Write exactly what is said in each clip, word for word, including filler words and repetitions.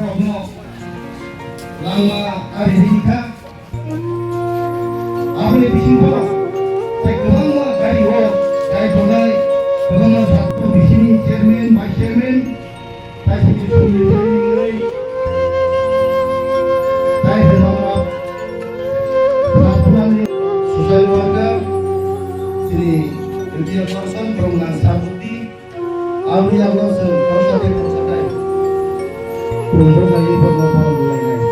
Rokno langma ari ri kha. Aboni bisingo tei kwbangma gari o jai tongnai, kwbangma sakno bisini chairman, vice chairman, tei sini sumni tei wngwi, tei hwnba Tripurani social worker, sini India Council, Bromnang Sabudi, Aboni yago chwng khoroksa tei khoroksa tei khulumrok bai borokno borom rwlainai.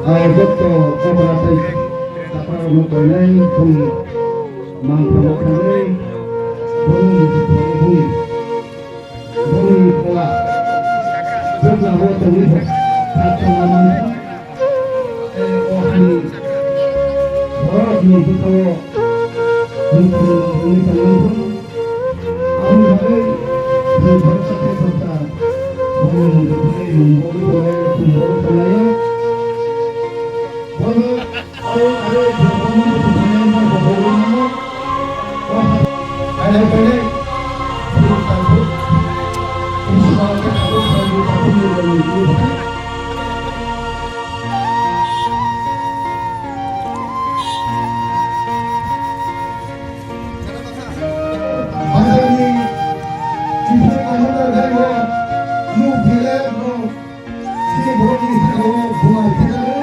Ang joto kobra tei chaprarokno koinai boni mangpholok thangwi boni muitu thangwi boni, boni phola bwkla o tongwi bo kha tongma mankha. Tei o hani borokni bwkhao muitu wngwi tongmani phano. Aboni bagwi chwng khoroksa khe khoroksa bongni muitu thangwi mung bogwi tongnai, chwng bogwi tonglaio. Bono aro, aro, bongni muitu thangwi mung bogwi mano. O ha-, hai hai khainai, phuru tangkhu, phuru sal khe tabuk sal khe tabuk ni bongni muitu thangwi. Bangkani Chief Commander bai o U P L F rok chini borokni sakao buma rikha jago,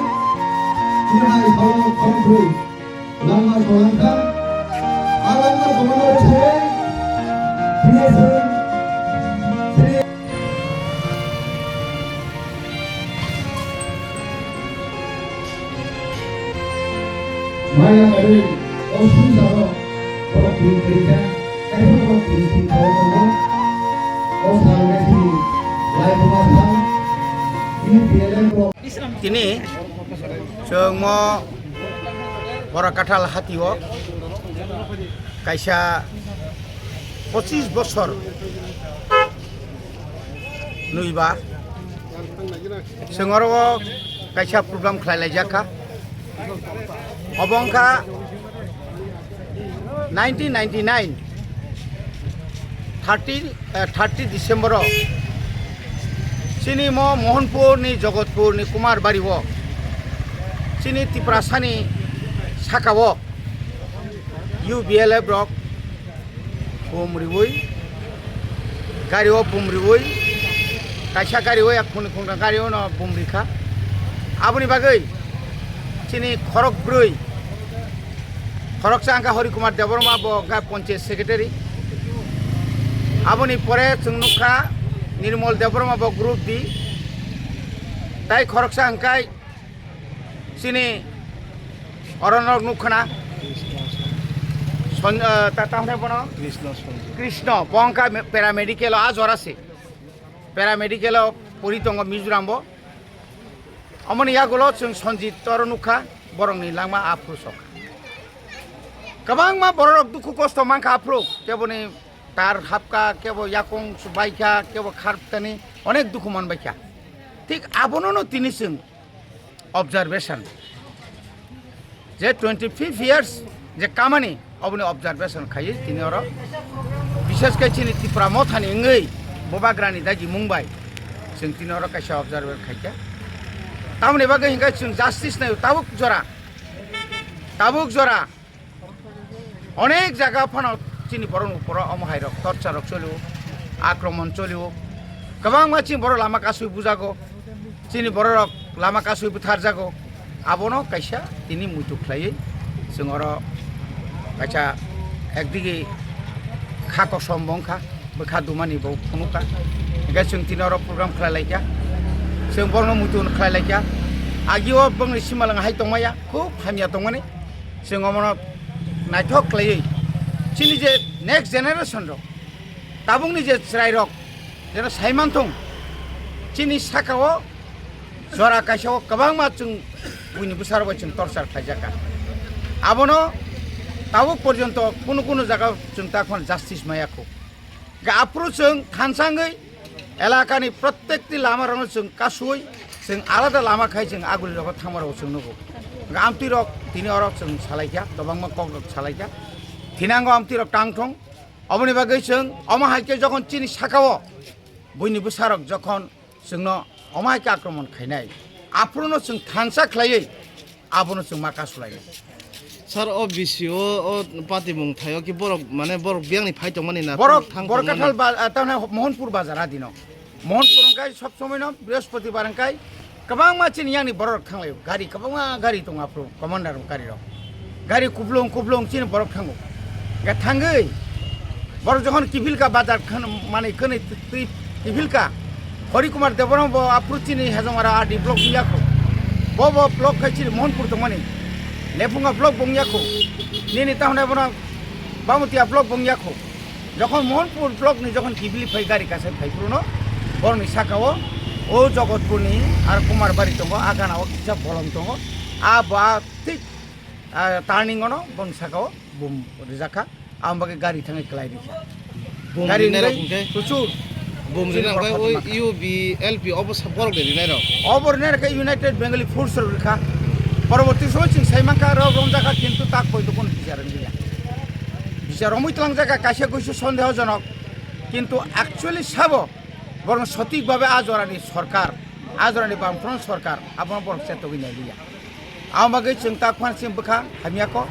chini hai sao khorokbrwi langma tonglang kha. A langma tongmano se, chini se, chini Maya bai o sumsaro borok tini kwrwi kha, kaiphuru borok tini sumsaro tongo. O sal wngkha chini Laibuma sal, chini P L N rok. Tini chwng mo Borok Kathal hati o kaisa pochis bosor nwiba chwng oro o kaisa program khlai laijak kha. Obo wngkha nineteen ninety-nine thirty, eh, thirty December o chini mo Mohanpur ni Jogotpur ni Kumar Bari o chini Tiprasa ni saka o U B L F rok bum riwi, gari o bum riwi, kaisa gari o yak khungni khungtham gari o no bum rikha. Aboni bagwi chini khorok brwi, khoroksa wngkha Hari Kumar Debbarma, bo wngkha Panchayat Secretary. Aboni pore chwng nukha Nirmal Debbarma, bo Group D. Tai khoroksa wngkha chini oro norok nukha na. Son-, eh, ta, ta hwnwi bono? Krishna Sanjay. Krishna, bo wngkha me-, paramedical o a jora se. Paramedical o pori tongo Mizoram bo. Omoni yagulo chwng Sanjit oro nukha, borokni langma aphuru sok. Kwbangma bororok dukhu kosto mankha aphuru, keboni tar hapkha, kebo yakung baikha, kebo kharptani, onek dukhu manbaikha. Thik abonono tini chwng observation. Je twenty five years je kamani, oboni observation khaiwi tini oro, bishes khe chini Tipra Mothani wngwi Bubagrani dagi mung bai chwng tini oro kaisa observation khaikha. Tamoni bagwi hinkhe chwng justice naio tabuk jora, tabuk jora. Onek jaga phano chini borokni uporo omo hai rok torcha rok cholio, akromon cholio. Kwbangma chini borok lama kasui bujago. Chini borok rok lama kasui butharjago. Abono kaisa tini muitu khlaiwi chwng oro kaisa ekdigi kha kosom bo wngkha. Bwkha dumani bo phunukha. Hingke chwng tini oro program khlai laikha. Chwng borokno muitu khlai laikha. Agio bongni simalwng hai tongmaya, khub hamya tongmani. Chwng omono naithok khlaiwi chini je next generation rok, tabukni je chwrairok jeno saimanthung, chini sakao Jora kaisa o kwbangma chwng buini bwsarok bai chwng torchar khlaijakha. Abono tabuk porjonto kunu kunu jaga chwng takhon justice maya kho. Ga aphuru chwng thansa wngwi elakani prottekti lamarokno chwng kasui, chwng alada lama khai chwng agulirokno thangmarokbo chwng nugo. Ga amtwirok tini oro chwng salaikha, kwbangma kokrok salaikha. Thinango amtwirok tangthong. Oboni bagwi chwng omo hai khe jokhon chini sakao buini bwsarok jokhon chwngno omo hai khe akromon khainai. Aphuruno chwng thansa khlaiwi abono chwng ma kasulainai. Sir, o B C O o patimung thaio ki borok, mane, borok biyangni phai tongmani na Borok, thang Borkathal tongmani? Ba-, ah, tamni Mohanpur bazar adino. Mohanpur wngkai sob somoi no Brihaspatibar wngkai kwbangma chini yang ni borok rok thanglaio. Gari kwbangma gari tongo aphuru commander gari rok. Gari kuplung kuplung chini borok thango. Ga thangwi borok jokhon kiphilka bazar khan mani kwnwi twi kiphilka. Hari Kumar Debbarma bo aphuru chini Hajamara R D block wngya kho. Bo bo block khai chini Mohanpur tongmani. Lephunga block bo wngya kho. Nini tahonai bono Bamutia block bo wngya kho. Jokhon Mohanpur block ni jokhon kiphilwi phai gari kaisa phai phuru no borok ni saka o o Jogotpur ni ar Kumar Bari tongo, a gana o kisa bolong tongo, a ba thik, ah, turning o no boni saka o bum rijak kha. Ang bagwi gari thangwi kwlai rikha. Bum Gari rinai rok wngwi hwnkhe? Kuchur. Bum Chini rinai hwnkhe borok oi kotorma kha. U B L P obo sa borok de rinai rok. Obo rinai rok khe United Bengali Force rok rikha. Poroborti somoy chwng sai mankha rok romjakha kintu tak poito kono bichar wngya. Bichar romwi twlangjakha kaisa kuisu sondehojonok. Kintu actually sabo borok sotik babe a jorani sorkar, a jorani Bamfront sorkar abono borok chetogwi nailiya. Ang bagwi chwng tak phan chini bwkha hamya kho.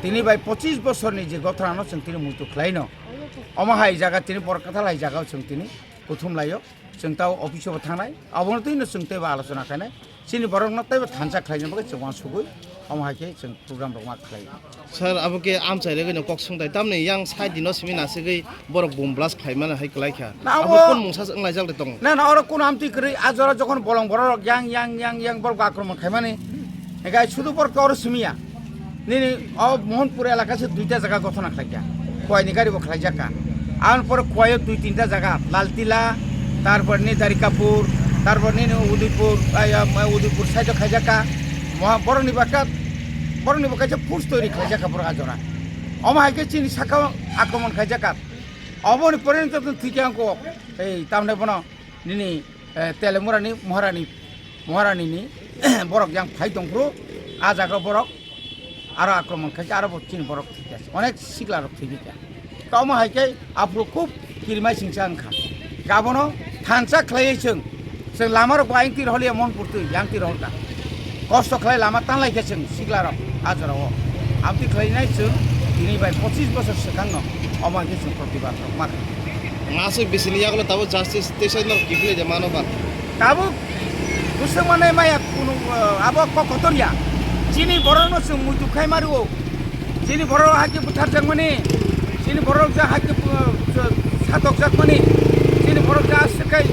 Tini bai pochis bosorni je gothrano chwng tini muitu khlaino. Omo hai jaga tini Borkathal hai jaga o chwng tini kuthum laio. Chwng tao office o bo thangnai. Abono twi no chwng teibo alochona khainai. Chini borokno teibo thansa khlaina bagwi chwng uansugwi omo hai khe chwng program rok ma khlai. Sir, abo khe amchai regwi no kok songthai. Tamni yang side dino simi nasigwi borok bomb blast khlaimani hai kwlai kha. Na, abo abo kun mungsa wnglaijak de tongo? Na, na, oro kun amtwi kwrwi, a jora jokhon bolong borok rok yang, yang, yang, yang borok akromon khaimani. Hinkhe sudu borok oro simiya. Nini o Mohanpur elaka se duita jaga gothona khlaikha. Kuwai ni gari bo khlaijak kha. Aboni pore Kuwai o dui tinta jaga, Laltila, tarpor ni Darikapur, tarpor nini Udaipur, ai, ah, Udaipur side o khaijak kha. Mo-, borok ni baka, borok ni bo kaisa force toiri khlaijak kha borok a jora. Omo hai khe chini saka o akromon khaijak kha. Oboni pore no joto thwi khe ang kok. Ei, tamni bono nini, eh, Telemurani Maharani, Maharani ni borok yang phai tong phuru, a jaga borok aro akromon khai khe aro bo chini borok thwi kha. Onek sikla rok thwi kha. Tamo hai khe aphuru khub kirimai singsa wngkha. Gabono thansa khlaiwi chwng, chwng lama rok bo ayang tir holiya Mohanpur twi yang tir holka. Kosto khlai lama tanlai khe chwng sikla rok a jora o. Amtwi khlainai chwng tini bai pochis bosor swkang no omo hai khe chwng protibad rok ma kha. Aswk bisini yagulo tabuk justice teisa norok kiphilwi de mano ba. Tabuk bwswk manai maya kunu, uh, abo kok kotor ya. Chini borok no chwng muitu khai mario. Chini borok hakhe butharjakmani, chini borok ja hakhe, uh, satokjakmani, chini borok ja aswk khai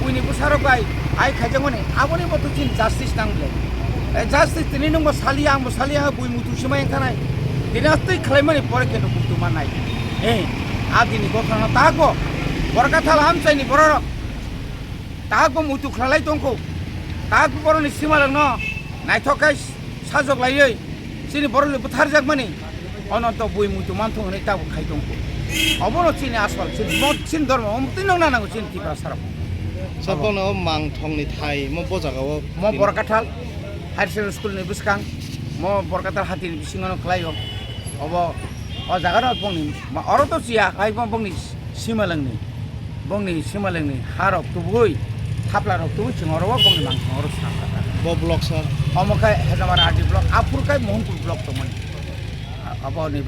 buini bwsarok bai ai khaijakmani, aboni bo to chini justice nang le. Eh, justice tini nwngbo saliya, angbo saliya, bui muitu swmai wngkha nai. Tini a twi khlaimani pore khe no muitu mannai. Eh, a dini gothrano tahakbo Borkathal amchaini bororok tahakbo muitu khwlalai tongkho. Tahakbo borokni simalwkno naithok khai sajok laiwi chini borokni bwtharjakmani ononto bui muitu manthung hwnwi tabuk khai tongkho. Obono chini asol, chini mo-, chini dhormo, omo twi nokna nango chini Tiprasarok. Sir, bono o mangthongni thai mo bo jaga o Mo tini Borkathal Higher Secondary School ni bwskang, mo Borkathal hati ni bisingo no khlai o. Obo o jaga no bongni ma-, oro to siya, hai bo bongni simalwng ni, bongni simalwng ni ha rok tubui, thapla rok tubui chwng oro o bongni mangthong oro sa kha. Bo block sir. Omo khai Hejamara R D block, aphuru khai Mohanpur block tongmani. Abo ni